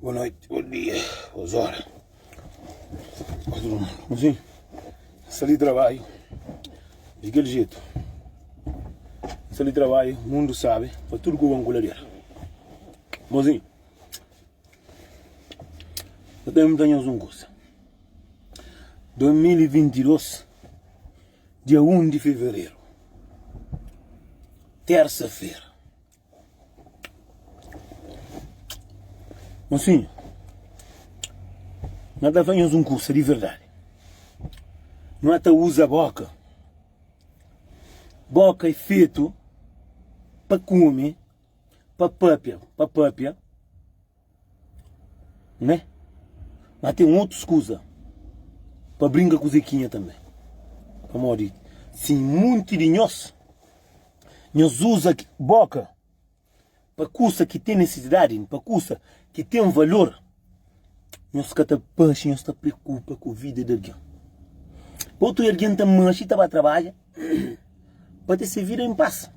Boa noite, bom dia, boas horas pa tudo mundo. Mozinho, sta di trabalho di kel jeito. Sta di trabalho, mundo sabe, pa tudo ku banku ladera. Mozinho, eu tenho muita nhos um kusa. 2022, dia 1 de fevereiro, terça-feira. Mosinhu, N ta fla nhos un kusa di verdadi. Nu ta uza boka. Boka é fetu pa kume, pa papia, pa papia. Né? Ma ten otus kuza pa brinka ku Zekinha tanbe. Pamodi si munti di nhos, nhos uza boka pa kusa ki ten nisisidadi, pa kusa ki ten valor, nhos ka ta panxi, nhos ta preokupa ku vida di algen. Otu algen ta manxi ta ba trabadja. Pa ter se vida em pas.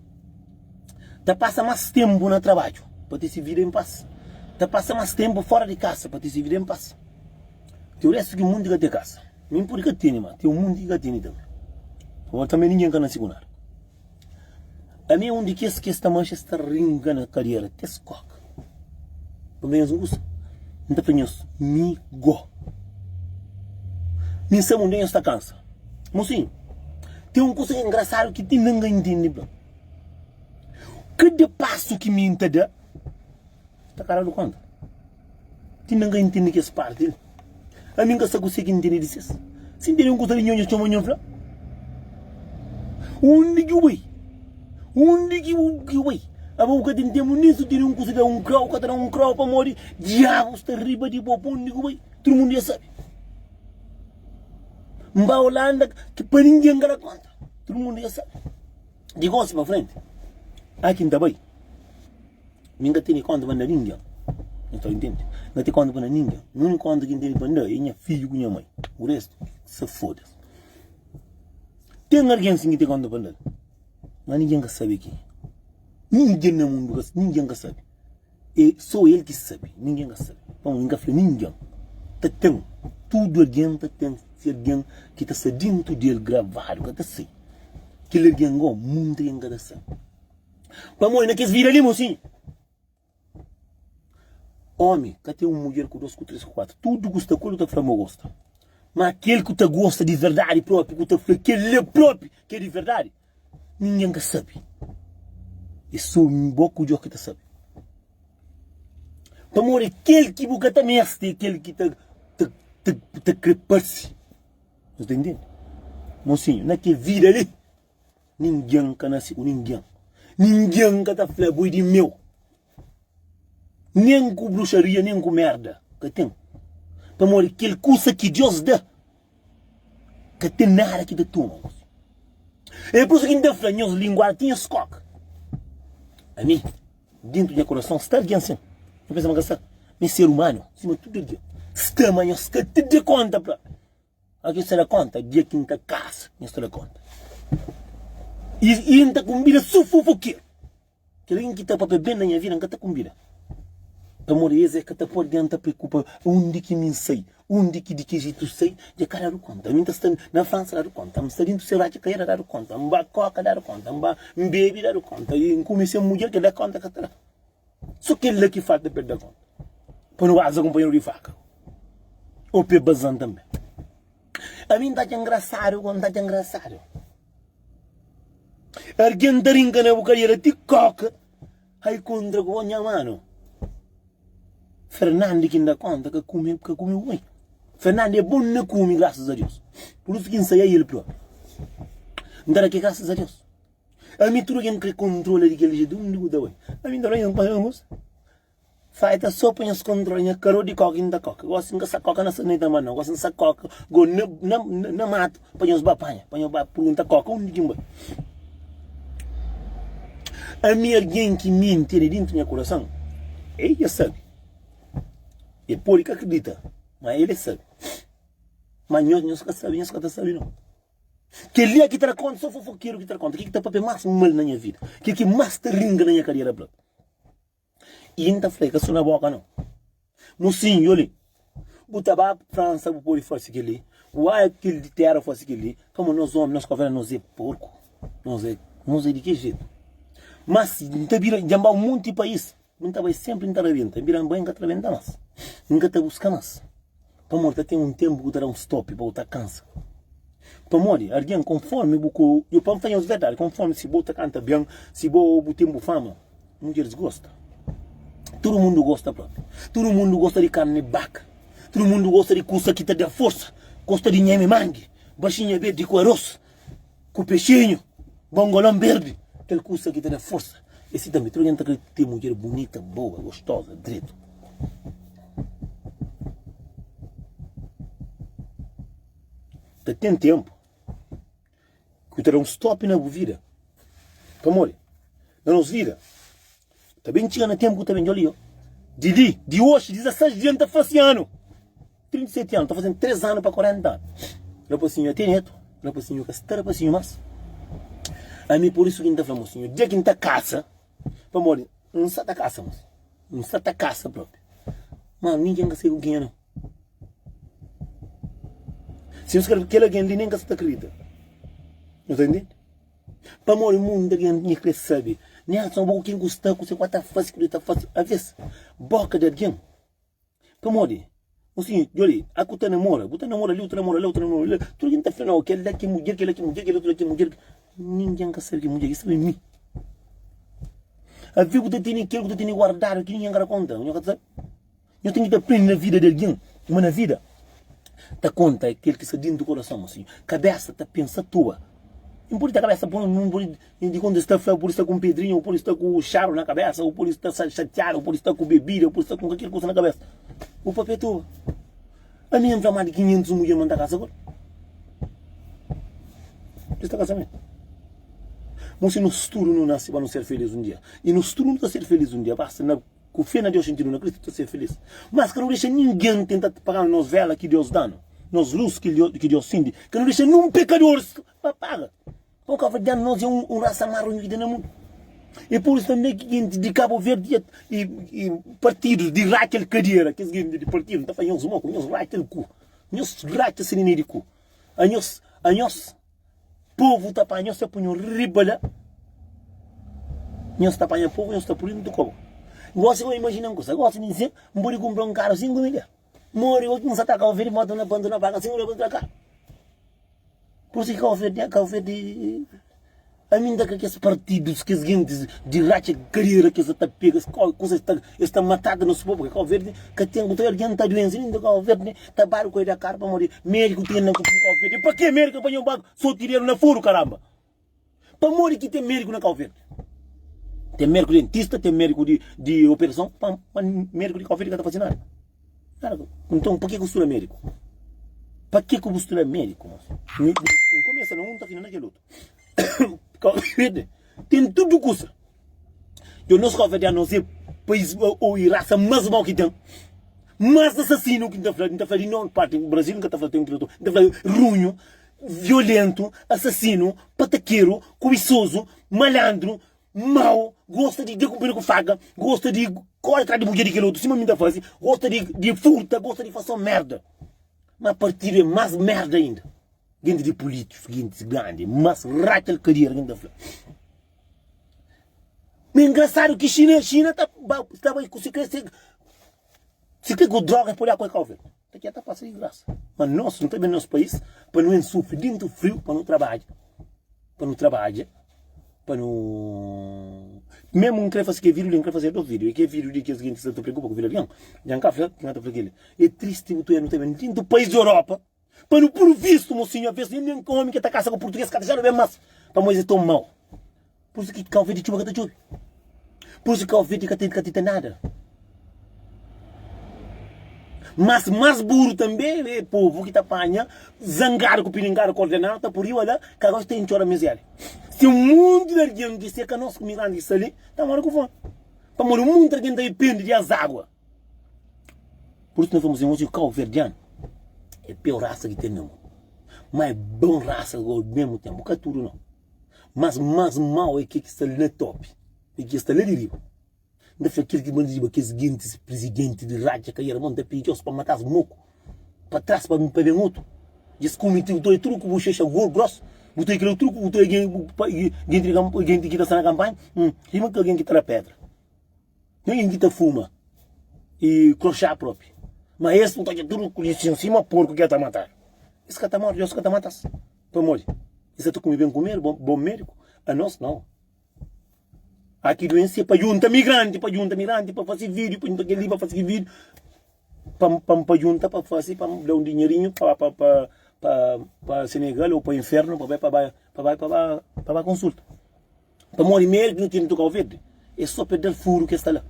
Ta pasa mas tempu na trabadju pa ter se vida em pas. Ta pasa mas tempu fora di kasa pa ter se vida em pas. Tem o restu ki munti ka ten kasa. Mi N pudi ka tene, ma tem munti ki ka tene tambe. Pamodi tambe ningen ka nasi ku nada. Ami é un di kes ki es ta manxa es ta rinka na kadera te es koka. Pa nhos un kusa, N ta fla nhos, mi go. Mi N sabe undi nhos ta kansa. Mosinhu, ten un kusa engrasadu ki ti nen ka intende bla. Kada pasu ki mi N ta da, ta ka dadu konta. Ti nen ka intende kes parti li. Ami N ka sa kuse ki N tene di ses. Si N tene un kusa di nho, nho txoma nho N fla, Undi ki bu bai? Undi ki bu bai? Abo bu ka ten tempu nen si bu tene un kusa da un krau, ka ta da un krau pamodi diabu sta riba di bo. Pa undi ki bu bai? Tudu mundu ya sabe. N ba Holanda ki pa ningen ka da konta. Tudu mundu ya sabe. Di gosi pa frenti, a ki N ta bai. Mi N ka tene konta pa N da ningen. N ta intende? N ka ten konta pa N da ningen. Uniku konta ki N tene pa N da é nha fidju ku nha mai. O restu, se foda-se. Ten algen sin ki ten konta pa N da-l, ma ningen ka sabe kenha. Ningen na mundu ka, ningen ka sabe. É so el ki sabe, ningen ka sabe. Pamodi N ka fla ningen. Ta ten, tudu algen ta ten se algen ki ta sta dintu di el gravadu, ka ta sai. Kel algen go, mundu algen ka ta sabe. Pamodi na kes vida li, mosinhu, omi ka ten un mudjer ku dos, ku tres, ku kuatru. Tudu ku sta ku el, ku ta fla ma gosta. Ma kel ku ta gosta di verdadi propi, ku ta fla kel li propi ki é di verdadi, ningen ka sabe. É so bo ku Dios ki ta sabe. Pamodi kel ki bu ka ta meste é kel ki ta ta ta ta kre parse. Bu ta intende? Mosinhu, na kel vida li. Ningen ka nase ku ningen. Ningen ka ta fla bo é di meu. Nen ku bruxaria, nen ku merda. Ka ten. Pamodi kel kusa ki Deus da, ka ten nada ki ta toma. É pur isu ki N ta fla nhos linguada ti nhos koka. Ami, dentu nha kurason sta algen sin. Nhos pensa ma ka sta? Mi é ser umanu, sima tudu algen. Sta, ma nhos ka ta da konta fla. Ora ki nhos ta da konta, dia ki N ta kasa, nhos ta da konta. I, i N ta kunbida so fofokeru. Kel algen ki ta papia ben na nha vida, N ka ta kunbida. Pamodi es é ka ta pode algen ta preokupa undi ki mi N sai, undi ki di ki jetu sai, dja ka dadu konta. Mi N ta sta na Fransa dadu konta, N sta dintu Serra dja ka era dadu konta, N ba koka dadu konta, N ba N bebe dadu konta, i N kume sen mudjer kel da konta ka ta da. So kel-la ki falta pa el da konta. Pa nu baza kunpanheru di faka. Ô pa el baza-m tanbe. Ami N ta atxa ngrasadu ku N ta atxa ngrasadu. Algen ta rinka na bu kadera ti koka, ai kontra ku bo nha manu. Fernandi ki N da konta ka kume, ka kume bu mai. Fernandi é bon na kume, grasas a Deus. Pur isu ki N sai el propi. N ta da ke grasas a Deus. Ami tudu algen kre kontrola di kel jetu undi ku ta bai. Ami nta fla nhos pa nhos faita so pa nhos kontrola nha karo di koka ki nta koka. Gosi nka sa koka na sanita ma no. Gosi nsa koka go na na na matu pa nhos ba panha, pa nhos ba pergunta koka undi ki nbai. Ami algen ki mi ntene dintu nha kurason, el dja sabi. El podi ka akredita, ma el e sabi. Ma nhos, nhos ka sabi, nhos ka ta sabi no. Kel-li é ki ta da kónta, sô fofokeru ki ta da kónta. Kel ki ta pâpia más mal na nha vida, kel ki más ta ringa na nha kadera bla. I N ta fla, é ka sô na bóka nau. Mosinhu, djo li, bu ta ba Fransa bu pode fase kel-li, bu ba kel di tera fase kel-li, pamodi nos omi, nos kavera, nos é porku, nos é, nos é di ki jetu? Mas N ta bira, dja N ba un monti país, N ta bai senpri N ta rabenta, N bira N bai N ka ta rabenta mas, N ka ta buska mas. Pamodi ta ten un tenpu ku ta da un stop pa bu ta kansa. Pamodi algen konformi bu ku yo pa N fla nhos verdadi, konformi si bo ta kanta ben, si bo bu ten bu fama, mudjeris gosta. Tudu mundu gosta propi. Tudu mundu gosta di karni baka. Tudu mundu gosta di kusa ki ta da forsa. Gosta di nheme mangi, baxinha berdi ku aros. Ku pexinhu, bongolon berdi, kel kusa ki ta da forsa. É si tanbe, tudu algen ta kre ten mudjer bunita, boa, gostoza, dretu. Ta ten tenpu ku ta da un stop na bu vida. Pamodi? Na nos vida, ta ben txiga na tenpu ku ta ben djobe li, di li, di oxi, 16 dia N ta fase anu. 37 anu, ta fazendo 3 anu pa 40 anu. Rapasinhu até netu, rapasinhu ka sta rapasinhu mas. Ami por isu ki N ta fla mosinhu, dia ki N ta kasa, pamodi N sa ta kasa mos, N sa ta kasa propi. Ma ningen ka sai ku kenha nau. Si N skrebe kel algen li nen ka sa ta kridita. Nhu ta intende? Pamodi mundu algen nha kre sabe, Nelson bo ku ken ku sta, kuse ku ta fase, kuse ku ta fase. Aves, boka di algen Pamodi? Un sinhor, djobe, a ku ta namora, bu ta namora li, bu ta namora la, bu ta namora la, tudu algen ta fla, nau, kel-la ki é mudjer, kel-la ki é mudjer, kel otu la ki é mudjer. Ningen ka sabe ki é mudjer, ki sabe é mi. Avi ku ta tene kel ku ta tene guardadu ki ningen ka da konta, nho ka ta sabe. Nho ten ki ta prende na vida di algen, ma na vida ta konta kel ki sta dintu korason, mosinhu. Kabesa ta pensa atoa. N pode ta kabesa pon, n pode di konta sta fla, pode sta ku un pedrinha, ou pode sta ku xaru na kabesa, ou pode sta xatiadu, ou pode sta ku bebida, ou pode sta ku kalker kusa na kabesa. Bu papia toa. Ami N fla ma di 500 mudjer ma N ta kasa ku el. Es ta kasa mi. Mon si nos tudu nu nasi pa nu ser felis un dia. I nos tudu nu ta ser felis un dia, basta na Ku fé na Deus xintidu na Kristu ta ser filís. Mas ka nu dexa ningen tenta paga-nu nos vela ki Deus da-nu, nos lus ki Deus sindi. Ka nu dexa nun pekador pa paga. Pau kabuverdianu nos é un rasa más runhu ki ten na mundu. É pur isu tanbe ki genti di Kabu Verdi i partidus di ratxa-l kadera, kes genti di partidu, N ta fla nhos moku, nhos ratxa-l ku, nhos ratxa sininei di ku. Anhos, anhos. Povu ta panha nhos ta pui nhos riba la. Nhos ta panha povu nhos ta pui dintu koba. Gosi bo imajina un kusa, gosi mi sin N pudi kumpra un karu 5 milha. Mori oki N sa ta Kau Verdi moto na bandona paga 5 milha pa tra karu. Pur isu ki Kau Verdi, Kau Verdi ami N ta kre kes partidus, kes gentis di ratxa karera ki es ta pega es kusa es ta es ta matata nos povu, Kau Verdi ka ten ku ta algen ta duense dintu Kau Verdi. Ta badu ku da kar pamodi mediku ten na Kau Verde. Pa ke mediku pa nho ba sotireru na furu karamba? Pamodi ki ten mediku na Kau Verde? Ten mediku dentista, ten mediku di di operason, pa mediku di Kau Verde ka ta fasi nada. Nada. Nton pa ke ku studa mediku? Pa ke ku bu studa mediku? N kumesa na un ta fina na kel otu. Kau Verde ten tudu kusa. Djo nos Cabo-Verdiano nos é país ou e raça mais mau ki tem mais assassino ki nta fla nta fla di no parte Brasil nka ta fla tem ki nta fla runho violento assassino pataqueiro cobiçoso malandro mau gosta di da ku ku faca gosta di corre atrás di mudjer di kel outro sima mi nta fazi gosta di di furta gosta di faz só merda ma partido é mais merda ainda gente di políticos gente grande mas raca cadeira ki nta fla. Ma engrasadu ki Xina, Xina ta ba, ta bai ku si kre se, si kre ku droga pode akoi Kau Verde. Ta kia ta pasa di grasa. Ma nos, nu ta ben nos pais pa nu ensufri dintu friu pa nu trabadja, pa nu trabadja, pa nu Memu N kre fasi ke video li, N kre fasi dos video. E ke video di kes jintis ki ta preokupa ku vida di algen. Dja N ka fla, N ka ta fla kili. E tristi bu ta oja nu ta ben dintu pais di Europa. Pa nu puru vistu, mosinhu, aves nen nen omi ki ta kasa ku purtuges ka ta xadu ben mas, pamodi es é ton mau. Pur isu ki Kau Verdi txuba ka ta txobe. Pur isu ki Kau Verdi ka ten ka ten nada. Mas mas buru tanbe é povu ki ta panha zangadu ku pilingadu ku ordenadu ta puriu ala ka gosta ten txora miséria. Si un monti di algen ki seka nos migranti ki sta li ta mora ku fomi. Pamodi un monti di algen ta dipende di azagua. Pur isu na fla-m si kauverdianu é pior rasa ki ten na mundu. Ma é bon rasa ao mesmu tenpu, ka tudu nau. Mas mas mau é ke ki sta na topi, é ke sta la di riba. N ta fla kel ki manda riba kes gentis prizidenti di ratxa kaiera mon ta pidi Deus pa matas moku pa tras pa pa ben otu. Djes kume ti bu ta oja tudu ku boxexa gros bu ta oja kel tudu ku bu ta oja genti di genti ki ta sta na kampanha sima ki algen ki ta da pedra. Nen ki ta fuma i kroxá propi. Ma es bu ta odja tudu ku lisin sima porku ki el ta matadu. Es ka ta mori, Deus ka ta mata-s. Pamodi? Es sa ta kume ben kumedu, bon médiku. Anos nau. Aki duensi é pa junta migranti, pa junta migranti, pa fase vídiu, pa junta kel-li, pa fase kel vídiu, pa, pa, pa junta, pa fase, pa da un dinheirinhu pa, pa, pa, pa, pa Senegal ou pa infernu, pa bai, pa bai, pa bai, pa bai, pa bai konsulta. Pamodi médiku nu ten na Cabo Verde é só pa dal furu ki es sta la.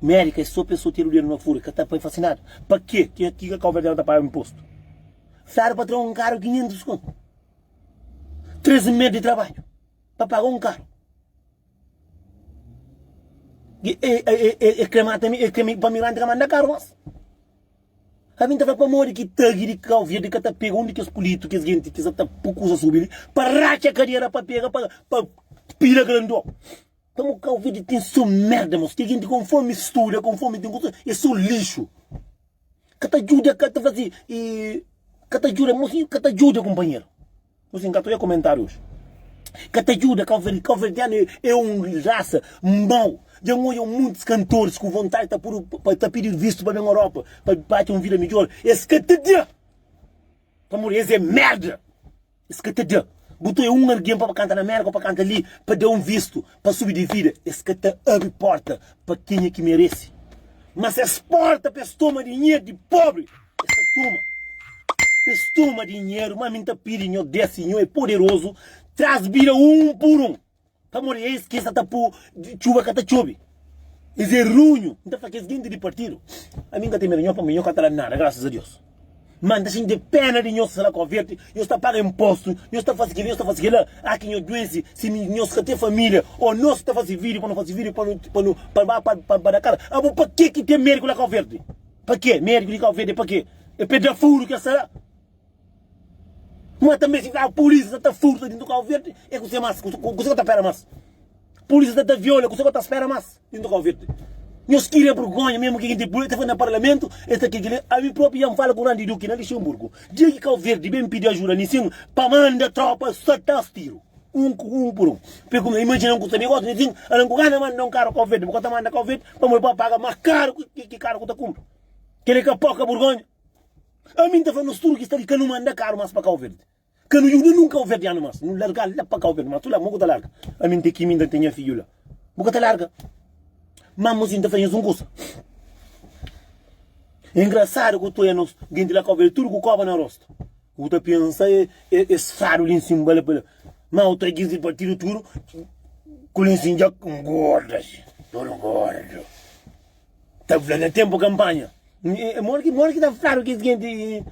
Médiku é só pa es só tira dinheru na furu, ka ta pa fase nada. Pa ke ki ki Cabo Verdeanu ta paga impostu? Fladu pa tra un karu 500 kontu. 3 mes di trabadju pa paga un karu. E, e, e, e, e kre mata mi, e kre mi, pa migrante ka manda karu mas. Ami N ta fla pamodi ki tagi di Kau Verdi ka ta pega un di kes pulitu, kes genti ki sa ta pu kusa subi li, pa ratxa kadera pa pega pa pa pila grandon. Pamo Kau Verdi ten so merda mos, ke genti konformi studa, konformi ten kusa, e so lixu. Ka ta djuda, ka ta fasi, e ka ta djuda, mos ka ta djuda kunpanheru. Mos N ka ta oia komentarius. Ka ta djuda Kau Verdi, Kau Verdianu e un rasa mau. Dja N odja muntis kantoris ku vontadi ta pudu pa ta pidi vistu pa ben Europa pa pa atxa un vida midjor, es ka ta da! Pamodi es é merda! Es ka ta da! Bu ta oia un algen pa kanta na Merka o pa kanta li pa da un vistu pa subi di vida, es ka ta abri porta pa kenha ki merese. Ma ses porta pa es toma dinheru di pobri, es ta toma. Pa es toma dinheru, ma mi N ta pidi Nhor Deus, si Nho é poderozu, tras bida un pur un. Pamodi es ki sa ta pu txuba ka ta txobe. Es é runhu. N ta fla kes genti di partidu, ami N ka ten medu di nho pamodi nho ka ta da nada, grasas a Deus. Ma N ta xinti pena di nhos sta la Kau Verdi, nhos ta paga inpostu, nhos ta fase kel-li, nhos ta fase kel-la. A ki nho duense, si nhos ka ten família ô nos ki ta fase vídiu pa nu fase vídiu pa nu pa nu pa ba pa pa da kara. Abo pa ke ki ten médiku la Kau Verdi? Pa ke? Médiku di Kau Verdi é pa ke? É pa da furu ki es sta la? Ma tanbe si fla pulisia sa ta furta dintu Kau Verdi é kuse mas? Kuse ka ta pera mas? Pulisia sa ta viola kuse ka ta spera mas dintu Kau Verdi? Nhos kria burgonha mesmu ki kinti pulisia ta fla na parlamentu es ta kikili ami propi dja nfala ku Randi Duki na Luxemburgu dia ki Kau Verdi ben pidi ajuda nisin pa manda tropa sa tas tiru un ku un pur un pe kuma imajina un kusa negosi nisin anan ku gana manda un karu Kau Verdi bu ka ta manda Kau Verdi pamodi pa paga mas karu ki karu ku ta kumpra keli ka poka burgonha. Ami N ta fla nos tudu ki sta li ka nu manda karu mas pa Kau Verdi. Ka nu juda nun kauverdianu mas. Nu largal la pa Kau Verdi. Mas tu la, mo ku ta larga? Ami N ten ki mi N ta ten nha fidju la. Bu ka ta larga. Ma mosi N ta fla nhos un kusa. É engrasadu ku toia nos genti la Kau Verdi tudu ku koba na rostu. Bu ta pensa é es fradu li nsin bala pa la. Ma u ta gis di partidu tudu ku li nsin dja ngorda si. Tudu ngordu. Ta fla na tempu kampanha. Modi ki modi ki ta fladu kes genti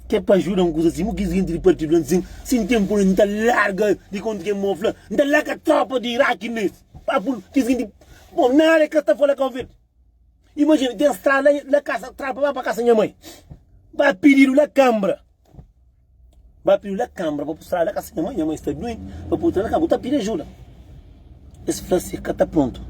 ke pa ajuda un kusa si, kes genti di partidu lan sin sin tempu n ta larga di konta ke mo fla n ta larga tropa di Iraki nes pa pul kes genti bom nada ke ta fala Kau Verdi. Imajina ten strada la kasa strada pa ba pa kasa nha mai ba pididu la kambra. Ba pidi la kambra pa bu strada la kasa nha mai, nha mai sta duenti, pa bu tra la kambra, bu ta pidi ajuda. Es fla si ka ta prontu.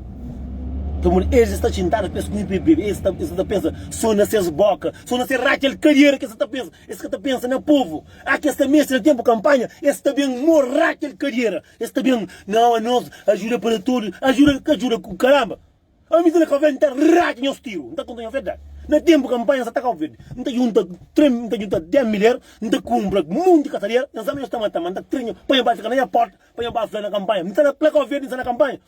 Pamodi elis sta xintadu pa es kume pa es bebe, es ta ta pensa so na ses boka, so na ses ratxa el kadiera ki es ta pensa, es ka ta pensa na povu. A ki es ta meste na tempu kampanha, es ta ben mo ratxa el kadiera, es ta ben, nau anos ajuda para todu, ajuda ka ajuda ku karamba. Ami ta na Kau Verdi, N ta ratxa nhos tiru. N ta konta nhos verdadi. Na tenpu kanpanha, N sa ta Kau Verdi. N ta junta tre, N ta junta des milher, N ta kunpra monti kasadera, N sabe nhos ta mata, ma N ta tra nhos, pa nhos ba fika na nha porta, pa nhos ba fla na kanpanha. N sta na Kau Verdi, N sta na kanpanha.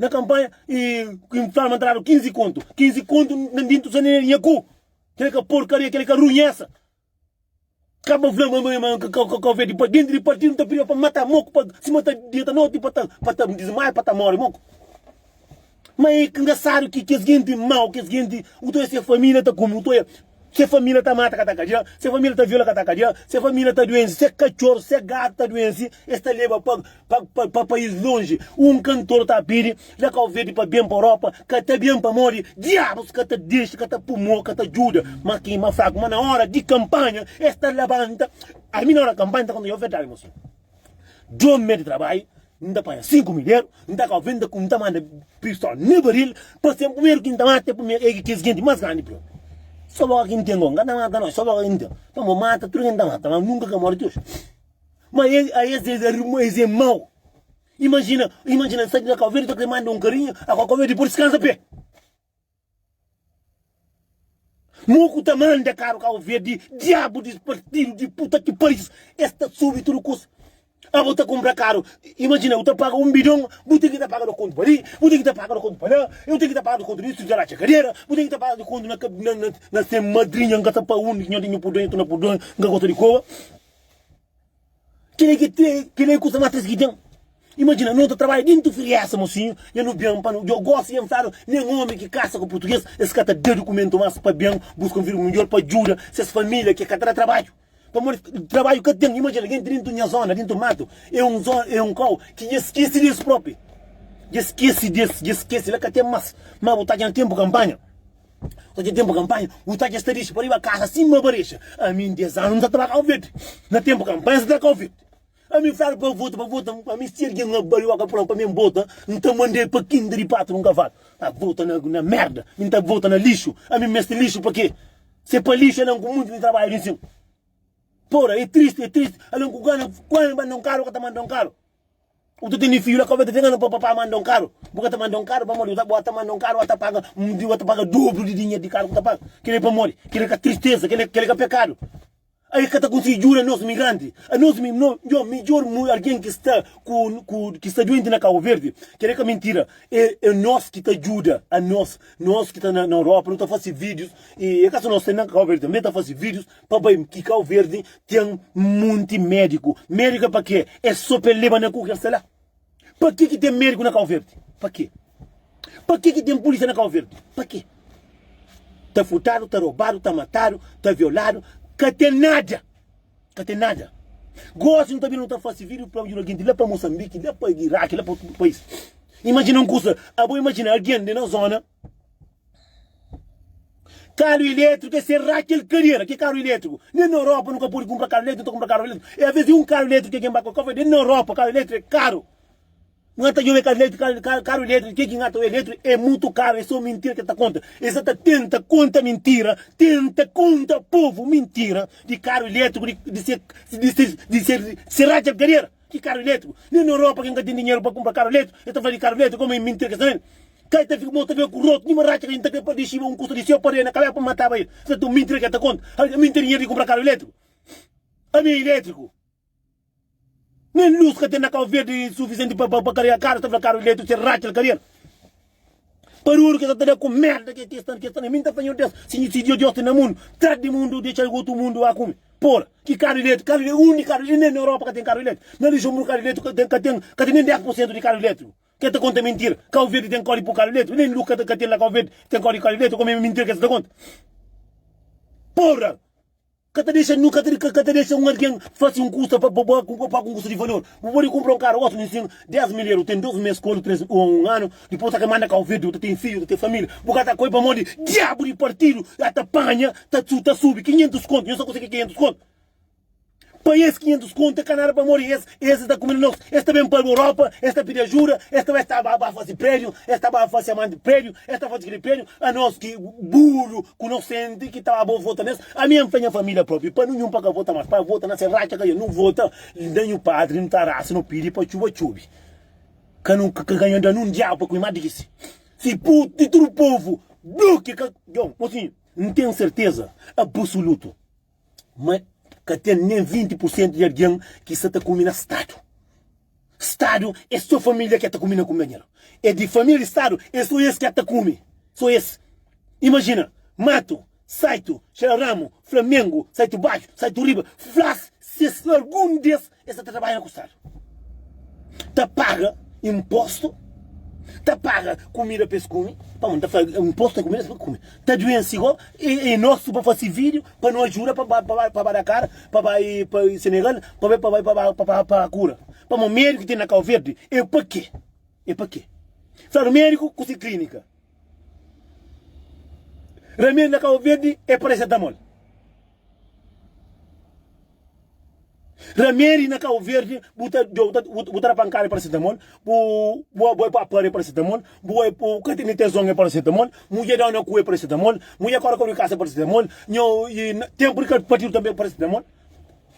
Na kanpanha, i N fla ma N ta dadu 15 kontu. 15 kontu na dintu sa na nha ku. Kila ka porkaria, kila ka runhesa. Ka pa fla ma ma Kau Verdi pa dentro di partido ta pidi pa mata moku pa sima ta dia ta noti pa ta pa ta dismaia pa ta mori moku. Ma é engraçado ki kes gente mau, kes gente u ta oia se família ta kume, u ta oia se família ta mata ka ta kadia, se família ta viola ka ta kadia, se família ta duense, se katxor, se gatu ta duense, es ta leba pa Pa pa país lonji un kantor ta pidi la Kau Verdi pa ben pa Europa ka ta ben pamodi diabus ka ta dexa ka ta pu mo ka ta djuda ma ki ma fraku ma na ora di kampanha es ta labanta ami na ora kampanha ta konta yo verdadi mosinhu djo medi trabadju. N ta panha 5 milheru, N ta kau venda ku N ta manda pistola na baril pa ser primeru ki N ta mata é primeru é kes genti más grandi propi. Só boka ki N ten go, N ka ta mata nos, só boka ki N ten. Pamodi mata tudu ki N ta mata, ma nunka ka mori ti oji. Ma es a es es é mau. Imajina, imajina N sta na Kau Verdi ta kre manda un karinhu a Kau Verdi pode skansa pé. Mo ku ta manda karu Kau Verdi, diabu di partidu di puta ki paris, es ta subi tudu kusa. Abo ta kumpra karu, imajina bu ta paga un bidon, bu ten ki ta paga do kontu pa li, bu ten ki ta paga do kontu pa la, eu ten ki ta paga do kontu nisu ta ratxa kadera, bu ten ki ta paga do kontu na na na se madrinha, nka sa pa undi ki nho ten nhu purdon, nhu ta na purdon, nka gosta di koba. Kila ki te, kila é kusa más triste ki ten. Imajina, no ta trabadja dintu firiesa, mosinhu, nha nu ben pa nu, djo gosi dja N fladu, nen omi ki kasa ku purtugês, es ka ta da dukumentu más pa ben buska un vida midjor pa djuda ses família ki ka ta da trabadju. Pamodi trabadju ka ten. Imajina, genti dintu nha zona, dintu matu, é un zona, é un kau ki dja skese di es propi. Dja skese di es, dja skese, la ka ten más. Ma bu ta dja na tenpu kanpanha. Só dja tenpu kanpanha, bu ta dja sta dixi pa riba kasa sima barexa. Ami N des anu N sa ta ba Kau Verdi. Na tenpu kanpanha N sa ta Kau Verdi. Ami N fladu pa vota, pa vota, ami si algen na barioka fla-m pa mi N vota, N ta manda-l pa kinta di patu di un kavalu. Ta vota na na merda, mi N ta vota na lixu. Ami N meste lixu pa ke? Se pa lixu ala N ku munti di trabadju di nsin. Pora, e tristi, e tristi. Ala N ku gana, gana manda un karu, ka ta manda un karu. Bu ta tene fidju la ka bu ta ten gana pa papa manda un karu. Bu ka ta manda un karu pamodi bu ta manda un karu bu ta paga bu ta paga dobru di dinheru di karu ku ta paga. Kila i pamodi? Kila ka tristeza, kila kila ka pekadu. Ai ka ta konsigi djuda nos migranti. Anos mi no yo midjor algin ki sta ku ku ki sta duenti na Kabu Verdi. Kila ka mintira. E e nos ki ta djuda anos nos ki ta na na Europa no ta fasi videos e ka so nos na Kabu Verdi tambe ta fasi videos Pa bai ki Kau Verdi ten munti médiku. Médiku é pa ke? É so pa el leba na ku kel sta la. Pa ke ki ten médiku na Kau Verdi? Pa ke? Pa ke ki ten pulisia na Kau Verdi? Pa ke? Ta furtadu, ta robadu, ta matadu, ta violadu, ka ten nada. Ka ten nada. Gosi nu ta bira nu ta fasi vídiu pa ajuda genti la pa Mosanbiki, la pa Iraki, la pa otu país. Imajina un kusa, abo imajina algen di nos zona. Karu ilétriku é será kel kadera ki karu ilétriku? Nen na Europa nu ka pode kunpra karu ilétriku, nu ta kunpra karu ilétriku. E aves di un karu ilétriku ke ken ba ku kau nen na Europa karu ilétriku é karu. N ta djobe karu ilétriku, karu ilétriku, ke ki N ta obi ilétriku é mutu karu, é so mintira ke ta konta. Es sa ta tenta konta mintira, tenta konta povu mintira di karu ilétriku di ser di ser di ser será kel kadera. Ki karu ilétriku? Nen na Europa ken ka ten dinheru pa kunpra karu ilétriku, es ta fla di karu ilétriku koma é mintira ke sta na el. Kai ta fika mo ta fika ku rotu, nima ratxa ka inta kre pa dixiba un kusa di seu pa na kabesa pa mataba el. Sta ta un mintira ke ta konta. Ami n ten dinheru di kunpra karu ilétriku. Ami é ilétriku. Nen lus ka ten na Kau Verdi sufisienti pa pa karega karu, sta fla karu ilétriku se ratxa el karega. Paruru ke sa ta da ku merda ke ke sta ke sta na mi. N ta fla Nhor Deus, si si Deus ten na mundu, tra di mundu dexa otu mundu ba kume. Pora, ki karu ilétriku, karu ilétriku, undi karu ilétriku, nen na Europa ka ten karu ilétriku, na Luxemburgo karu ilétriku ka ten, ka ten, ka ten nen 10% di karu ilétriku. Ke ta konta mintira? Kau Verdi ten kódigu pa karu ilétriku, nen lus ka ka ten la Kau Verdi ten kódigu karu ilétriku, kome mintira ke sa ta konta? Pora! Ka ta dexa nu, ka ta ka ta dexa un algen fasi un kusa pa pa pa un kusa di valor. Bu pode kunpra un karu gosi, nin 10 mil eru, ten 2 mes ku el, 3 o un anu, dipos ta ka manda Kau Verdi, bu ta ten fidju, bu ta ten familia, bu ka ta koi pamodi diabu di partidu a ta panha, ta ta subi 500 kontu, nhos ta konsigi 500 kontu? Pa es 500 kontu é ka nada pamodi es es ta kume na nos, es ta ben pa Europa, es ta pidi ajuda, es ta bai ta ba fasi prédiu, es ta ba fasi amanti prédiu, es ta fasi kili prédiu, anos ki buru ku nosenti ki ta ba bo vota nes, ami N fla nha familia propi pa ninhun pa ka vota mas, pa vota na se ratxa ka nu vota na nhu padri nu ta rasa nu pidi pa txuba txubi, ka nu ka ka da nun diabu pa kume mas di ki si, si pu di tudu povu blokia ka, djon, mosinhu N ten serteza abusulutu. Ma ka ten nen 20 pur sentu di algen ki sa ta kume na stadu. Stadu é so família ki ta kume na kunpanheru. É di família di stadu, é so es ki ta kume. So es. Imajina, Matu, Saitu, Xararamu, Flamengu, Saitu Baxu, Saitu Riba, fla-s si es algun di es, es sa ta trabadja ku stadu. Ta paga inpostu, ta paga kumida pa es kume, pamodi ta fla inpostu é kumida pa kume, ta duense go, e nos pa fase video pa no ajuda pa pa ba da kara, pa bai pa Senegal, pa bai pa bai pa pa pa kura, pamodi mediku ki ten na Kau Verdi é pa ke? É pa ke? Fladu mediku ku si klinika, remedi na Kau Verdi é paracetamol. Ramedi na Cabo Verde bu ta bu ta da pankada é paracetamol, bu bu bai pa pari é paracetamol, bu bai bu ka tene tezon é paracetamol, mudjer dau na ku é paracetamol, mudjer kore kau di kasa é paracetamol, nho i tempu di ka partidu tanbe é paracetamol.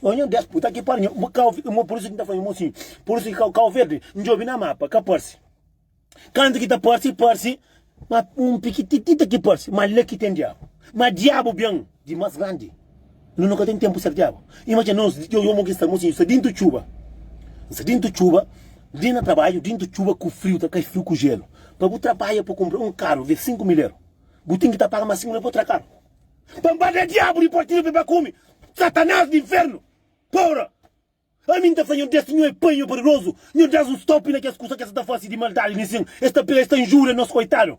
Ô nho Deus puta ki pariu nho Cabo por isu ki N ta fla nho mosinhu, por isu ki Cabo Verde N djobe na mapa ka parse. Kantu ki ta parse, parse ma un pikititita ki parse, ma la ki ten diabu. Ma diabu ben di mas grandi. No no ka ten tempu ser diabu. Imajina nos, yo yo mo ki sta, mo si, sta dintu txuba. Sta dintu txuba, di na trabadju, dintu txuba ku friu, ta kai friu ku jelu. Pa bu trabadja pa kumpra un karu di 5 mil eru, bu ten ki ta paga mas 5 mil pa tra karu. Pa N ba da diabu di partidu pa e ba kume. Satanás di infernu! Pora! Ami N ta fla nhos, Des nho é pai, nho é poderozu, nho das un stop na kes kusa ki es ta fase di maldadi li sin, es ta pega, es ta injúria nos koitadu.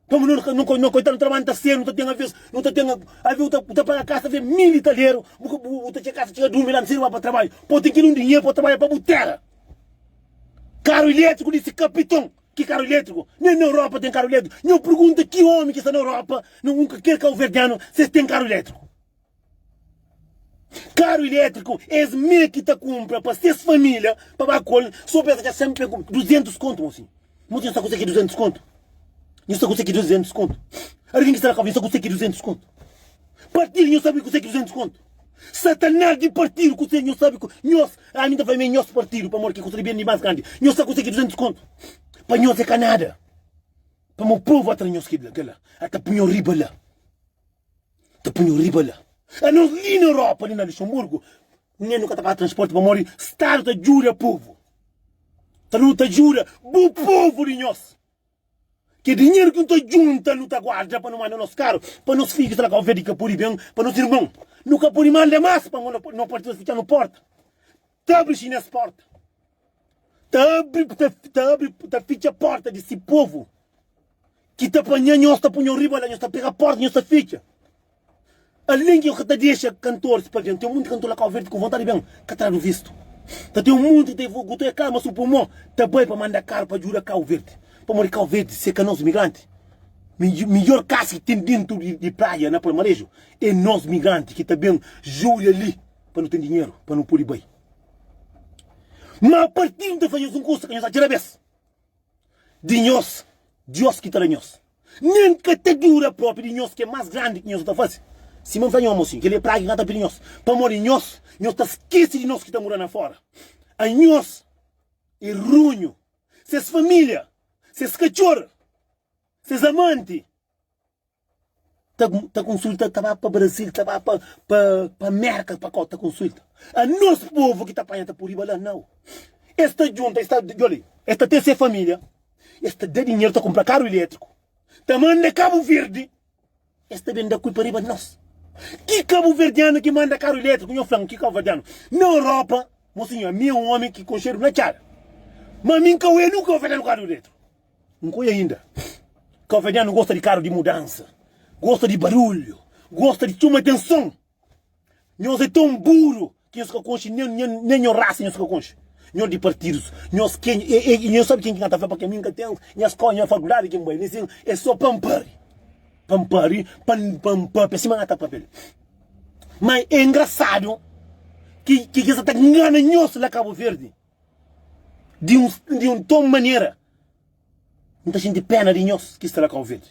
Pamodi no ka, no ka, no koitadu, no ta labanta sedu, no ta ten aves, no ta ten aves, bu ta, bu ta paga kasa aves mil italeru, bu ka, bu, bu ta txega kasa txega durmi la sedu ba pa trabadju, po ten kel un dinheru pa trabadja pa bu tera. Karu ilétriku di si kapiton. Ki karu ilétriku? Nen na Europa ten karu ilétriku. Nho pergunta ki omi ki sta na Europa, na un kel kauverdianu, si es ten karu ilétriku. Karu ilétriku es mê ki ta kunpra pa ses família pa ba ku el so pa es atxa senpri ku 200 kontu mosinhu. Mosinhu sta kuse ki 200 kontu? Nhu sta kuse ki 200 kontu? Algen ki sta na kau nhu sta kuse ki 200 kontu? Partidu nhu sabe kuse ki 200 kontu? Satanás di partidu kuse nhu sabe ku nhos ami ta fla mi é nhos partidu pamodi ki kusa di ben di más grandi nhu sta kuse ki 200 kontu? Pa nhos é ka nada pamodi povu atra nhos kel-la ata pui nho riba la. Ta pui-nu riba la. Anos li na Europa, li na Luxemburgo, nen nu ka ta paga transporti pamodi Stadu ta djuda povu. Stadu ta djuda bu povu di nhos. Ke dinheru ki nu ta djunta nu ta guarda pa nu manda nos karu, pa nos fidju ki sta la Kau Verdi ka pudi ben, pa nos irmon. Nu ka pudi manda mas pamodi no partidu fitxa-nu porta. Ta abri xines porta. Ta abri, ta, ta abri, ta fitxa porta di si povu. Ki ta panha nhos, ta pui nhos riba la, nhos ta pega porta, nhos ta fitxa. Alén ki nhos ka ta dexa kantoris pa ben. Ten munti kantor la Kau Verdi ku vontadi di ben, ka tradu vistu. Ta ten munti ta ku ta kama su pulmon, ta bai pa manda karu pa djuda Kau Verdi. Pamodi Kau Verdi se ka nos migranti. Midjor kasa ki ten dentu di, di praia na Palmareju é nos migranti ki ta ben julia li pa nu ten dinheru pa nu pudi bai. Ma partidu ta fla nhos un kusa ka nhos atxa rabes di nhos, Dios ki ta da nhos. Nen ka ta dura propi di nhos ki é mas grandi ki nhos ta fase. Sima N fla nhos, mosinhu, kel-li é praga ki N ka ta pidi nhos, pamodi nhos, nhos ta skese di nos ki ta mora na fora. Anhos é runhu, ses familia, ses katxor, ses amanti. Ta, ta konsulta, ta ba pa Brasil, ta ba pa, pa, pa Merka, pa kau, ta konsulta. A nos povu ki ta panha ta pô riba la, nau. Es ta djunta, es ta, djoli, es ta ten se familia, es ta da dinheru, ta kunpra karu ilétriku, ta manda Kabu Verdi, es ta ben da kulpa riba di nos. Ki kabuverdianu ki manda karu ilétriku? Nho fla-m, ki kabuverdianu? Na Europa, mosinhu, ami é un omi ki konxedu na txada, ma mi N ka oia nunka kabuverdianu ku karu ilétriku. N ka oia inda. Kabuverdianu gosta di karu di mudansa, gosta di barulhu, gosta di txoma atenson. Nhos é tão buru ki nhos ka konxe nen nen nen nho rasa nhos ka konxe. Nho di partidus, nhos ken e e nhos sabe ken ki N ta fla pake mi N ka ten nha skola, nha fakuldadi ki N bai, nin sin é so pa N pari. Pa N pari, pa N pa N papia sima N ta papia li. Ma é engrasadu ki ki kes ta ngana nhos la Kabu Verdi di un di un ton manera. N ta xinti pena di nhos ki sta la Kabu Verdi.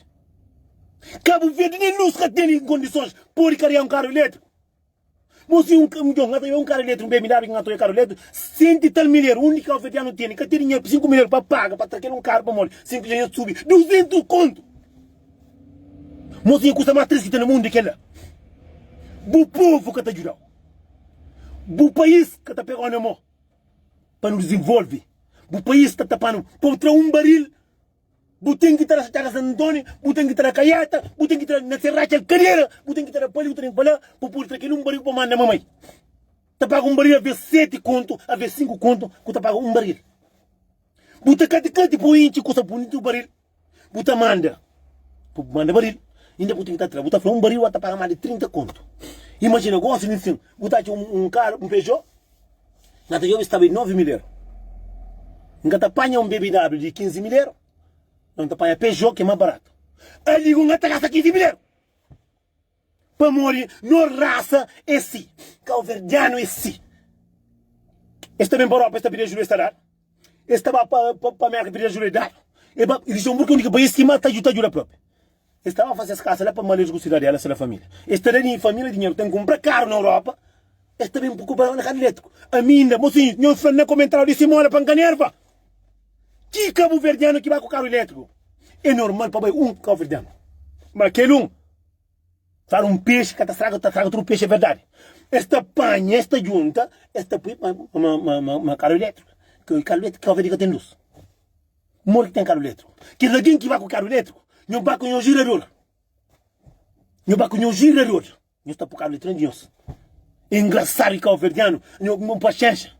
Kabu Verdi nen lus ka tene kondisons podi karia un karu iletriku. Bo si un djon ka ta un karu iletriku, un BMW ki ka ta karu iletriku, senti tal milheru, undi kauverdianu tene, ka tene dinheru 5 milheru pa paga pa tra kel un karu pamodi 5 dja subi 200 kontu. Mosinhu kusa mas tristi ki ten na mundu é kela. Bu povu ka ta djudau. Bu pais ka ta pegau na mo. Pa nu dizenvolve bu país ta tapa-nu pa bu tra un baril bu ten ki tra txada San Antoni bu ten ki tra Kaieta bu ten ki tra na se ratxa kadera bu ten ki tra pa li bu ten ki pa la pa pudi tra kel un baril pa manda mamai ta paga un baril aves 7 kontu aves 5 kontu ku ta paga un baril bu ta kati kati pa intxi kusa bunitu baril Bu ta manda pa bu manda baril, inda bu ten ki ta tra. Bu ta fla un baril bu ta paga mas di 30 kontu. Imajina gosi li sin, bu ta atxa un karu, un Peugeot, na ta djobe staba di 9 mil eru. N ka ta panha un BMW di 15 mil eru, N ta panha Peugeot ki é mas baratu. Ali ku N ka ta gasta 15 mil eru. Pamodi no rasa é si, kauverdianu é si. Es ta ben pa Europa, es ta pidi ajuda, es ta dadu. Es ta ba pa, pa, pa Merka pidi ajuda, es dadu. E ba, Luxemburgo é úniku país ki más ta ta ajuda propi. Es ta ba fase es kasa la pa Maleiros ku Sidadela, se la família. Es ta da di família dinheru, ten kunpra karu na Europa, es ta ben kunpra na karu elétriku. Ami inda, mosinhu, nhos fla na komentariu di Simona pa N ka nerva. Ki kabuverdianu ki ba ku karu elétriku? É normal pa bai un kabuverdianu. Ma kel un. Fala un pexi ka ta straga, ta straga tudu pexi, é verdadi. Es ta panha, es ta junta, es ta pui ma, ma, ma, ma, ma karu elétriku. Ki karu elétriku, Cabo Verde ka ten lus. Modi ki ten karu elétriku? Kel algen ki ba ku karu elétriku, nho ba ku nho girador. Nho ba ku nho girador. Nho ta pui karu elétriku na di nhos. É engrasadu ki kabuverdianu, nho, nho paxénxa.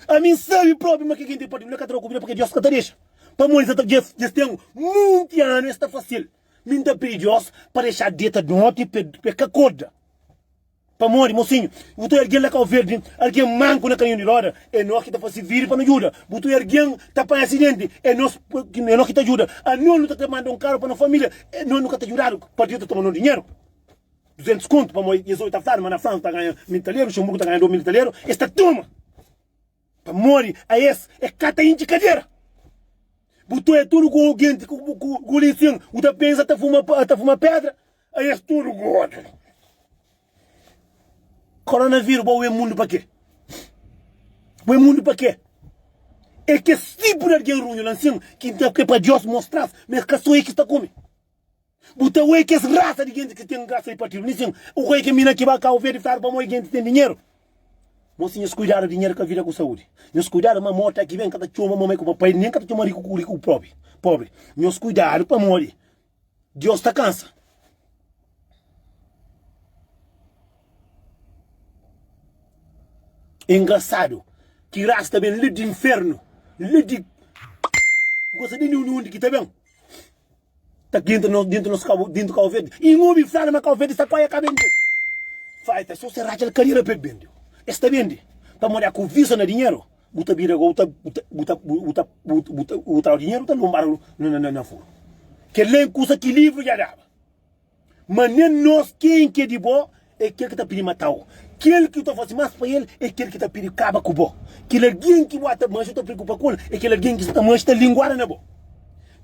Ami N sabe propi ma ke kenti pode, N ka ta da ku vida pake Dios ka ta dexa. Pamodi sa ta, djes, djes ten munti anu es ta fasil. Mi N ta pidi Dios pa dexa deta noti pa e ka korda. Pamodi, mosinhu, bu ta oia algen la Kau Verdi, algen manku na kaminhu di roda, é nos ki ta fase viri pa no djuda. Bu ta oia algen ta panha asidenti, é nos é nos ki ta djuda. Anos nu ta kre manda un karu pa no familia, nos nu ka ta djudadu, partidu ta toma no dinheru. 200 kontu, pamodi es obi ta fladu ma na Fransa ta ganha 1000 taleru, Luxemburgu ta ganha 2000 taleru, es ta toma. Pamodi a es é ka ta intxi kadera. Bu ta oia tudu ku genti ku ku linsin, bu ta pensa ta fuma ta fuma pedra, a es tudu gordu. Koronaviru bo é mundu pa ke? Bo é mundu pa ke? É kes tipu di algen runhu la nsin ki ta kre pa Dios mostra-s ma es ka so e ki sta kume. Bu ta oia kes rasa di genti ki ten grasa di partidu. Nisin, u ka oia ke mina ki ba Kau Verdi fladu pamodi genti ten dinheru. Mosi, nhos kuidadu, dinheru ka vida ku saudi. Nhos kuidadu ma morti aki ben ka ta txoma mamai ku papai, nen ka ta txoma riku ku riku ku propi pobri. Nhos kuidadu pamodi Dios ta kansa. É engrasadu ki rasa ta ben li di infernu, li di bu ka sabe di undi ki ta ben. Ta dentro nos dentro nos cabo dentro Cabo Verde e n obi fla ma Cabo Verde sta quase ka bende fai ta so se ratxa kadira pe bende es ta bende pamodi a kuvisa na dinheiro bu ta bira bu ta bu ta bu ta bu ta bu ta bu ta dinheiro ta lombadu na na na furu kel-la é kusa ki livru dja daba. Ma nen nos, ken ki é di bo é kel ki ta pidi mata-u. Kel ki bu ta fase más pa el é kel ki ta pidi kaba ku bo. Kel algen ki bu ata manxe, bu ta preokupa ku el, é kel algen ki sta ta manxe, ta linguada na bo.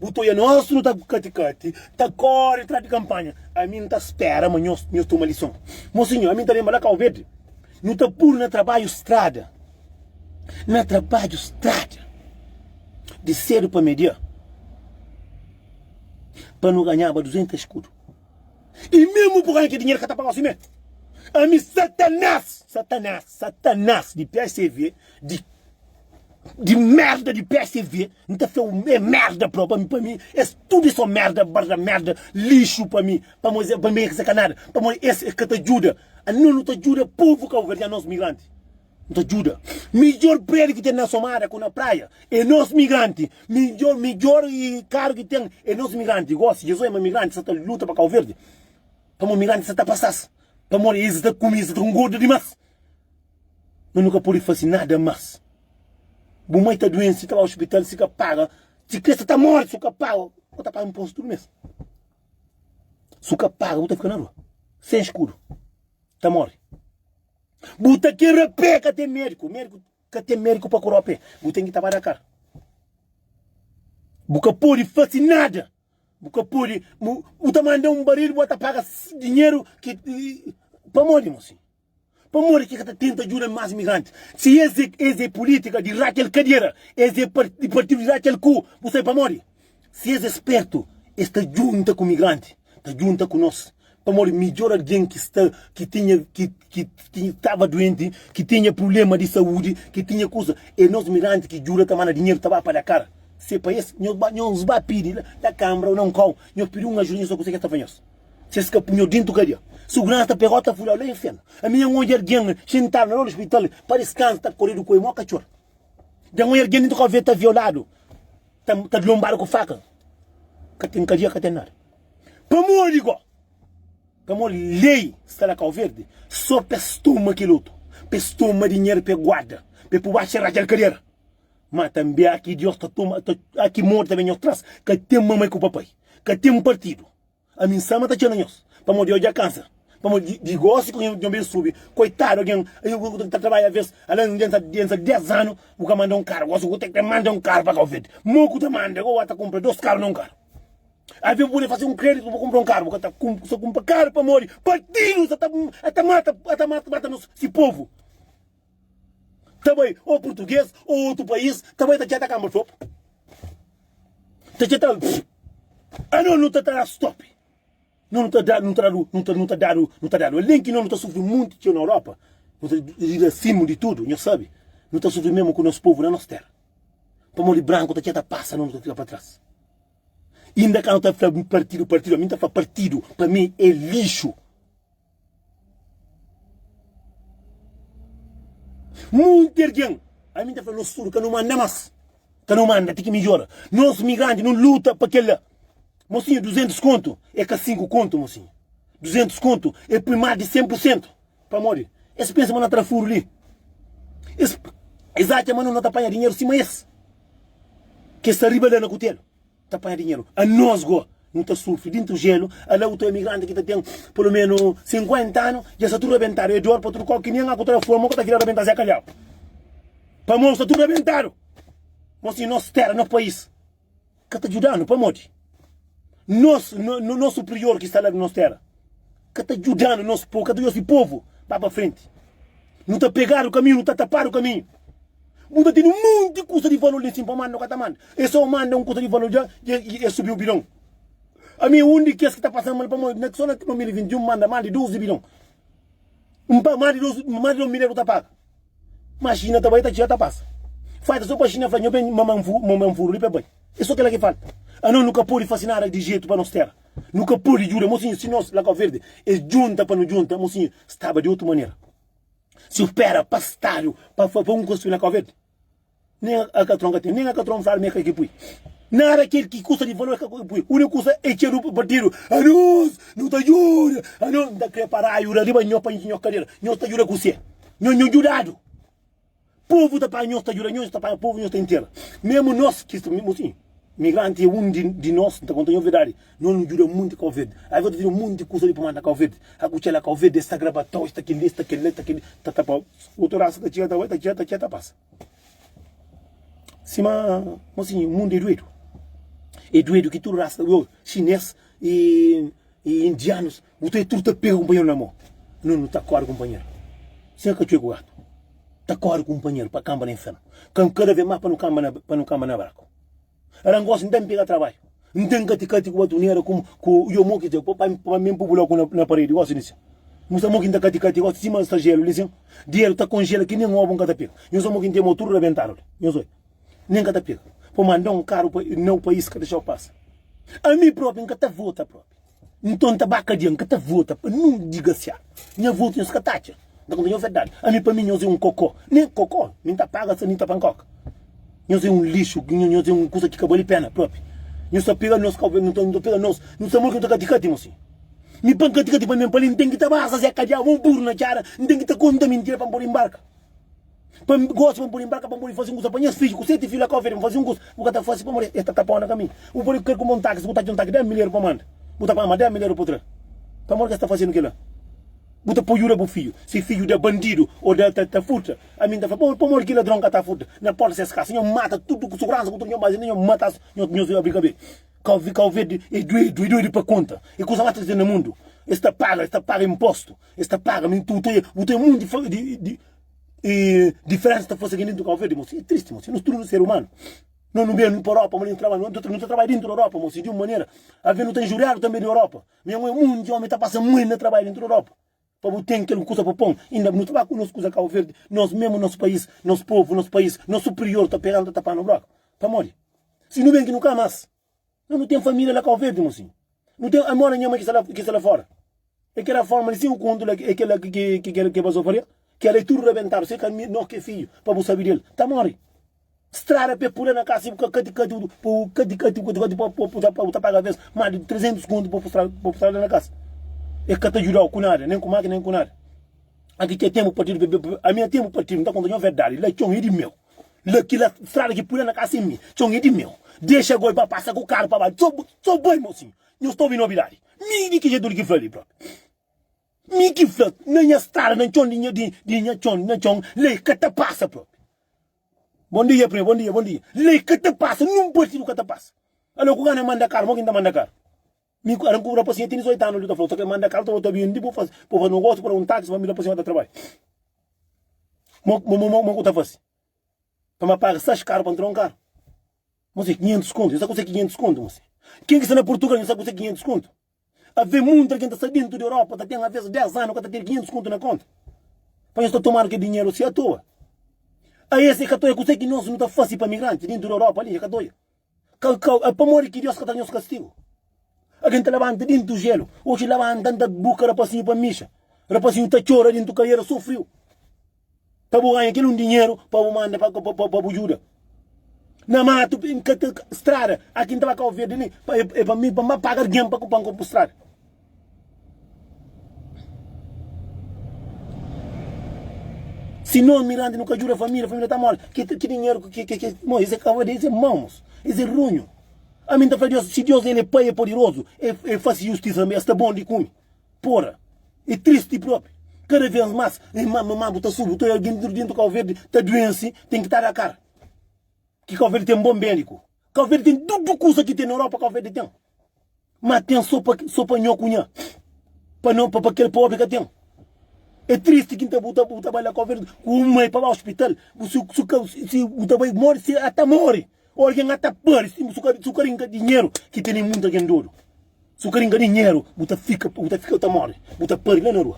Bu ta oia nos nu ta kati-kati, ta kóre tras di kanpanha. Ami N ta spera ma nhos, nhos toma lison. Mosinhu, ami N ta lenbra la Kau Verdi, nu ta pudu na trabadju strada, na trabadju strada, di sedu pa media. Pa nu ganhaba 200 escudo. E mesmo bu ganha kel dinheiro ka ta pagau simé. Ami satanás, satanás, satanás di PSV, di di merda di PSV, N ta fla é merda pro pa mi, pa mi es tudo é só merda, barda merda, lixo pa mi, pamodi pa mi é ka nada, pamodi es ka ta djuda, anos nu ta djuda povo cabo-verdiano, nos migranti. N ta djuda. Midjor prédiu ki ten na Somada ku na Praia é nos migranti. Midjor, midjor karu ki ten é nos migranti. Gosi, Jesus é ma migranti sa ta luta pa Kau Verdi. Pamodi migranti sa ta pasa-s. Pamodi es ta kume, es ta ngorda dimas. Ma nu ka pode fase nada mas. Bu mai ta duense, ta ba ospital, si ka paga, si kre sa ta more si ka paga, bu ta paga impostu tudu mes. Si ka paga, bu ta fika na rua, sen skudu, ta more. Bu ta kera pé ka ten médiku, médiku ka ten médiku pa kurau pé. Bu ten ki ta ba Dakar. Bu ka pode fase nada. Bu ka pode, bu, bu ta manda un baril, bu ta paga dinheru ki pamodi mosinhu? Pamodi ki ka ta tenta djuda mas imigranti? Si es é, es é polítika di ratxa-l kadera, es é di partidu di ratxa-l ku, bu sabe pamodi? Si es é spertu, es ta djunta ku migranti, ta djunta ku nos. Pamodi midjor algen ki sta, ki tinha, ki, ki, ki staba duenti, ki tinha prubléma di saúdi, ki tinha kuza, é nos migranti ki djuda ta manda dinheru ta ba pa Dakar. Se pa es, nhos ba, nhos ba pidi la na kanbra ô na un kau, nhos pidi un ajuda, nhos ta kuzê ki es ta fla nhos. Se es ka pui nhos dentu kadia, suguransa ta pega-u ta fulha-u la infernu. Ami nha N odja algen xintadu na roda ospital pa diskansa ta koredu ku el mó katxor. Dja N odja algen dentu kau ta violadu. Ta ta lombadu ku faka. Ka ten kadia, ka ten nada. Pamodi go? Pamodi lei sta na Kau Verdi so pa es toma kel otu, pa es toma dinheru pa e guarda, pa e pui baxu e ratxa-l kadera. Ma tanbe aki Dios ta toma, ta, aki morti ta ben nhos tras, ka ten mamai ku papai, ka ten partidu. Ami N sama ta txena nhos, pamodi Deus dja kansa. Pamodi di gosi ku nho ben subi, koitadu algen ku ta trabadja aves, ala algen ta pensa 10 anu bu ka manda un karu, gosi bu ten ki manda un karu pa Kau Verdi. Mo ku ta manda go ta kunpra 2 karu na un karu. Aves bu pode fasi un kreditu pa kunpra un karu, bu ka ta sa kunpra karu pamodi partidu sa ta ta mata ta mata nos si povu. Ta bai o purtuges o otu pais, ta bai ta txeta kamba sopu. Ta txeta ano nu ta ta stop. No nu ta da, nu ta dadu, nu ta, nu ta dadu, nu ta dadu. Alén ki no nu ta sufri munti txeu na Europa, nu ta di rasismu di tudu, nhos sabe, nu ta sufri memu ku nos povu na nos tera. Pamodi branku ta txeu ta pasa, no nu ta fika pa tras. Inda ka nu ta fla partidu, partidu, ami n ta fla partidu pa mi é lixu. Munti algen, ami n ta fla nos tudu ka nu manda mas, ka nu manda ti ki midjora. Nos migranti nu luta pa kel la. Mosinhu, 200 kontu é ka 5 kontu, mosinhu. 200 kontu é pui más di 100 pur sentu. Pamodi? Es pensa ma no ta tra furu li. Es, es atxa ma no ta panha dinheru sima es, ke sta riba la na kutelu, ta panha dinheru. Anos go, nu ta sufri dintu jelu. Ala utu emigranti ki ta ten pelu menu 50 anu, dja sta tudu rabentadu. É dor pa tudu kau ki nen aku ta da furu, mo ka ta vira rabenta Zé Kalhau. Pamodi sta tudu rabentadu. Mosinhu, nos tera, nos país. Ka ta djuda-nu pamodi nos nos superior ki sta la di nos tera ka ta djuda-nu nos povu ka ta djuda si povu ba pa frenti nu ta pegadu kaminhu nu ta tapadu kaminhu bu ta tene un monti kusa di valor li sin pa manda nu ka ta manda e so manda un kusa di valor dja e subiu bidon ami un di kes ki ta pasa mal pamodi na so na 2021 manda mas di 12 bidon un pa mas di 12 mas di 2 milhon bu ta paga. Ma Xina ta bai ta txia ta pasa. Falta so pa Xina fla nho ben maman furu li pa bai. É so kela ki falta. Anos nu ka podi fasi nada di jetu pa nos tera. Nu ka podi djuda mosinhu si nos la Kau Verdi es djunta pa nu djunta mosinhu staba di otu manera. Si pera pa stadu pa pa un konstrui na Kau Verdi nen a katron ka ten nen a katron fladu ma e ka ki pui. Nada kel ki kusa di valor e ka pui. Uniku kusa e txedu partidu anos nu ta djuda anos nu ta kre pa raiu da riba nho pa intxi nho kadera nho ta djuda kuse. Nho nho djudadu. Povu ta paga nhos ta djuda nhos ta paga povu nhos ta intera. Memu nos ki sta mosinhu migranti é un di di nos nta konta nho verdadi no nu djuda munti Kau Verdi. Ai ta tene munti kusa li pa manda Kau Verdi. A ku txela Kau Verdi es ta grabatau es ta keli es ta kela es ta keli ta ta pa otu rasa ta txiga ta bai ta txiga ta txiga ta pasa. Sima mosinhu mundu é duedu. É duedu ki tudu rasa xines e e indianus Bu ta tudu ta pega kunpanheru na mô. No, nu ta kóre kunpanheru. Sima katxoi ku gatu. Ta kóre kunpanheru pa kanba na infernu. Kan kada vez más pa nu kanba na, pa nu kanba na braku. Arangosi, N ta N pega trabadju. N ten kati-kati ku batunera, ku, ku yo mô ki ta, pa, pa mi N pui bulaku na, na paredi gosi li sin. N sta mô ki N ta kati-kati gosi sima N sta jelu li sin. Dieru ta konjela ki nen obu N ka ta pega. Nhos oi mô ki N ten mô tudu rabentadu li. Nhos oi. Nen ka ta pega. Pa manda un karu pa, na u país ka dexau pasa. Ami propi N ka ta vota propi. Nton ta ba kadia, N ka ta vota pa nun digasiadu. Nha votu nhos ka ta atxa. N ta konta nhos verdadi. Ami pa mi nhos é un kokó. Nen kokó, mi N ta paga sa mi N ta pankoka. Nhos é un lixu, nhos é un kusa ki ka bali pena propi. Nhos ta pega nos, nu ta pega nos, nu ta modi ki nu ta kati-kati mosi. Mi pa N kati-kati pa mi pa li N ten ki ta baza Zé Kadiau, un buru na txada, N ten ki ta konta mintira pa N pode nbarka. Pa N gosi pa N pode nbarka, pa N pode fase un kusa pa nhas fidju ku seti fidju la Kau Verdi, pa N fase un kusa, bu ka ta fase pamodi es ta tapau na kaminhu. Bu pode kre kunpra un taksi, bu ta atxa un taksi 10 mil eru pa manda, bu ta pama 10 mil eru pa tra. Pamodi ki es ta fasenu kila? Bu ta poi juda bu fidju, si fidju da bandidu o da ta ta furta, ami N ta fla, pamodi ki ladron ka ta furta na porta ses kasa? Nho mata tudu ku suguransa ku tudu nho basi nho matas, nho nho abri kabe. Kau Kau Verdi é duedu, é duedu pa konta. É kusa mas tristi na mundu. Es ta paga, es ta paga impostu. Es ta paga, mi tu tem, bu tem munti di, di, di diferença ta fase dentro do Cabo Verde, moço. É triste, moço. Nós tudo ser humano. Nós não vemos para Europa, mas não trabalhamos, não tá trabalhando dentro da Europa, moço, de uma maneira. A ver, não tem jurado também da Europa. Minha mãe, muito homem tá passando muito no trabalho dentro da Europa. Para bu tem aquele custa para pão, ainda não trabalha com nosso coisa Cabo Verde, nós mesmo, nosso país, nosso povo, nosso país, nosso superior tá pegando, tá tapando o buraco. Tá mole. Se não vem que nunca mais. Nós não tem família lá Cabo Verde, mocinho. Não tem amor na minha mãe que está lá, que está lá fora. É aquela forma de sim o conto lá, é aquela que que que que que basou faria, que ela é tudo rebentado, sei que nós que é filho, para você saber dele, tá morre. Estrada pe pula na casa, e cati cati o cati cati o cati pa pa pa paga vez mais de 300 conto para estrada para estrada na casa. É que te ajudar com nada, nem com máquina nem com nada. Aqui que é tempo partido, a minha tempo partido, não tá contando a verdade, lá chão é de meu. La ki la strada ki pula na kasa é mi Txon é di meu Dexa goi pa pasa ku karu pa ba So bai mosinhu Nhos ta obi nobidadi Mi di ki jetu di ki fla li propi. Mi ki fla na nha strada na txon di nha di nha txon na txon lei ka ta pasa propi. Bon dia primo, bon dia, bon dia. Lei ka ta pasa, nun partidu ka ta pasa. Alo ku gana manda karu, mo ki N ta manda karu? Mi ku aran ku rapasinha ten 18 anu li ta fla, ta manda karu ta bota bindi bu fasi, bu fasi nogosi, bu da un taxi pa mi rapasinha ta trabadja. Mo mo mo mo ku ta fasi? Pa ma paga 6 karu pa ntra un karu. Mo se 500 kontu, nho sa kuse 500 kontu mo se. Ken ki sta na Portugal nho sa kuse 500 kontu? Ave munta algen ta sta dentu di Europa ta ten aves 10 anu ka ta ten 500 kontu na konta. Pa nhos ta tomadu kel dinheru si atoa. A es e ka ta oia kuse ki nos nu ta fasi pa migranti dentu di Europa li e ka ta oia. Ka ka pamodi ki Deus ka ta da nhos kastigu? Algen ta labanta dentu jelu, oxi labanta n ta buka rapasinhu pa mixa. Rapasinhu ta txora dentu kaiera so friu. Pa bu ganha kel un dinheru pa bu manda pa pa bu djuda. Na matu ka ta strada aki n ta ba Kau Verdi li pa e pa mi pa n ba paga algen pa pa n konpo strada. Si no miranti no ka djuda familia, familia ta mori. Ki ki dinheru ki ki ki mo es é kau es é mau mos, es é runhu. Ami n ta fla Deus, si Deus el é pai é poderozu, e fasi justisa es ta bon di kume. Pora, é tristi propi. Kada vez mas, e ma ma bu ta subi, bu ta oia algen dentu Kau Verdi ta duensi, ten ki ta da kara. Ki Kau Verdi ten bon mediku. Kau Verdi ten tudu kusa ki ten na Europa, Kau Verdi ten. Ma ten so pa so pa nho ku nha. Pa no pa pa kel pobri ka ten. É tristi ki nta bu ta bu ta bai la Kau Verdi ku un mai pa bai ospital, bu si si ka si bu ta bai mori si ata mori. O algen ata pari si su ka su ka rinka dinheru ki tene mundu algen dodu. Su ka rinka dinheru bu ta fika bu ta fika bu ta mori bu ta pari la na rua.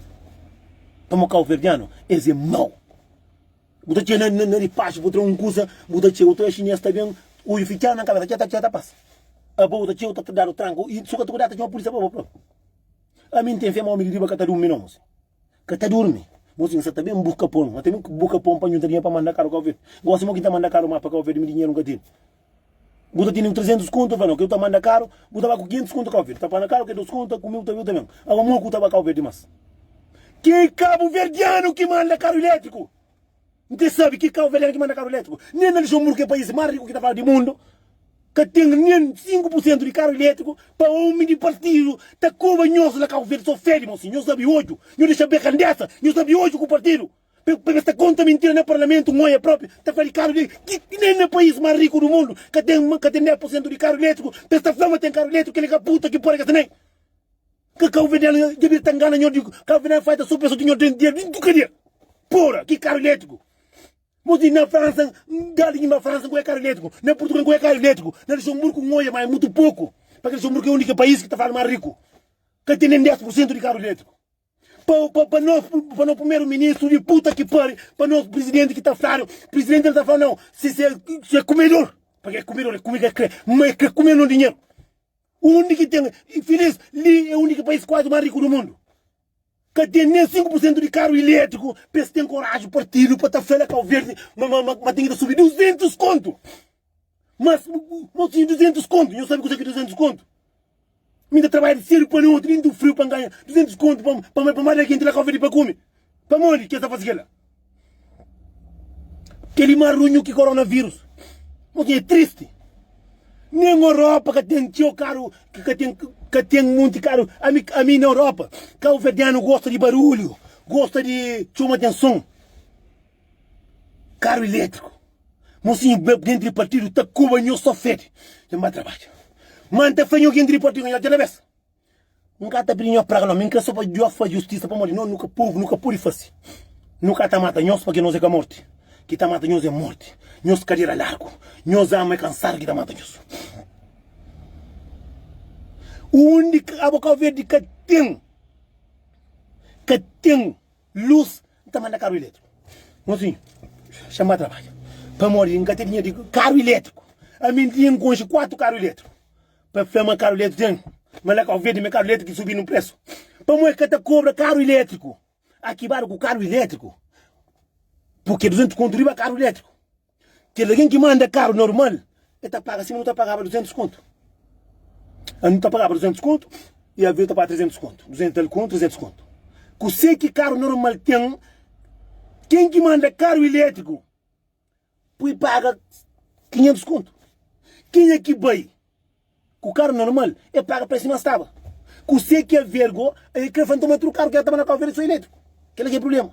Pamo kauverdianu es é mau. Bu ta txega na na dipaxu bu tra un kusa bu ta txega bu ta oja xinês ta ben odju fitxadu na kabesa txa ta pasa. Abo bu ta txega bu ta dadu tranku i su ka ta kudadu ta txoma pulisia pa bo propi. Ami N ten fe ma omi di riba ka ta durmi no mosi. Ka ta durmi. Mosi N sa ta ben buka pon. N ta ben buka pon pa nhunta dinheru pa manda karu Kau Verdi. Gosi mo ki N ta manda karu ma pa Kau Verdi mi dinheru N ka tene. Bu ta tene un 300 kontu fla no ke bu ta manda karu bu ta ba ku 500 kontu Kau Verdi. Ta manda karu ke 2 kontu ta kume bu ta bu ta ben. Aba mo ku ta ba Kau Verdi mas. Ki kabuverdianu ki manda karu iletriku? N te sabe ki kabuverdianu ki manda karu iletriku. Nen na Luxemburgu ki é país mas riku ki ta fala di mundu ka ten nen 5 pur sentu di karu iletriku pa omi di partidu ta koba nhos la Kabu Verdi so fedi mosi nhos abi odju nhos dexa bekandesa nhos abi odju ku partidu pa es ta konta mintira na parlamentu ngoia propi ta fla di karu ki nen na país mas riku du mundu ka ten ka ten 10 pur sentu di karu iletriku pa es ta fla ma ten karu iletriku keli ka puta ki pora kes nen ka kabuverdianu dja ta ngana nhos di kabuverdianu fai ta so pensa di nhos den dia di kadia pora ki karu iletriku Mos di na Fransa, dali di na Fransa nko é karu elétriku, na Purtugal nko é karu elétriku, na Luxemburgu n oia ma é mutu poku, pake Luxemburgu é uniki país ki ta fladu ma riku, ka ten nen 10 pur sentu di karu elétriku. Pa pa pa nos pa nos primeru ministru di puta ki pari, pa nos prisidenti ki ta fladu, prisidenti el ta fla nau, si si si é kumedor, pake é kumedor, é kume ke kre, ma é kre kume no dinheru. Undi ki ten, filis, li é uniki país kuazi ma riku du mundu. Ka ten nen 5 pur sentu di karu ilétriku pa es ten koraji partidu pa ta fla na Kau Verdi ma ma ma ten ki ta subi 200 kontu. Mas mosinhu 200 kontu, nho sabi kuze ki 200 kontu? Mi ta trabadja di sedu pa noti, dintu friu pa N ganha 200 kontu pa pa pa manda kenti la Kau Verdi pa kume. Pamodi ki es ta fasi kila? Keli más runhu ki koronavírus. Mosinhu é tristi. Nen Europa ka ten txeu karu, ka ten ka ten munti karu. Ami ami na Europa, kauverdianu gosta di barulhu, gosta di txoma atenson. Karu ilétriku. Mosinhu dentu di partidu ta koba nho so fedi. Dja N ba trabadja. Ma N ta fla nho ki entri di partidu nho dja na bes. N ka ta pidi nho praga no, mi N kre so pa Dios faz justisa pamodi no nu ka povu nu ka pudi fasi. Nu ka ta mata nhos pake nos é ka morti. Ki ta mata nhos é morti. Nhos kadera largu, nhos ama é kansadu ki ta mata nhos. Undi abo Kau Verdi ka ten ka ten lus N ta manda karu ilétriku. Mosinhu, xa-m ba trabadja pamodi N ka ten dinheru di karu ilétriku. Ami N tinha N konxe 4 karu ilétriku. Pa fla ma karu ilétriku ten, ma la Kau Verdi ma karu ilétriku ki subi nu presu. Pamodi es ka ta kobra karu ilétriku? Akibadu ku karu ilétriku. Purki 200 kontu riba karu ilétriku. Kel algen ki manda karu normal, el ta paga sima nu ta pagaba 200 kontu. Nu ta pagaba 200 kontu i avi ta paga 300 kontu. 200 tal kontu, 300 kontu. Kuse ki karu normal ten, ken ki manda karu ilétriku pui paga 500 kontu. Kenha ki bai ku karu normal, el paga presu sima staba. Kuse ki aver go, el kre fla nton ma tudu karu ki el ta ba na Kau Verdi so elétriku. Kela ki é prubléma.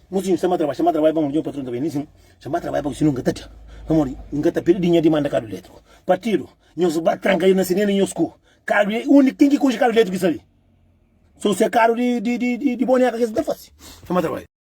Mosinhu, sta ma trabadja, sta ma trabadja pamodi nha patron ta ben li sin. Sta ma trabadja pamodi sinon N ka ta da. Pamodi N ka ta perde di nha dimanda karu elétriku. Partidu, nhos ba tranka li na sinena nhos ku karu di undi ken ki konxe karu elétriku ki sta li? So se karu di di di di boneka ki es ta fase. Sta ma trabadja.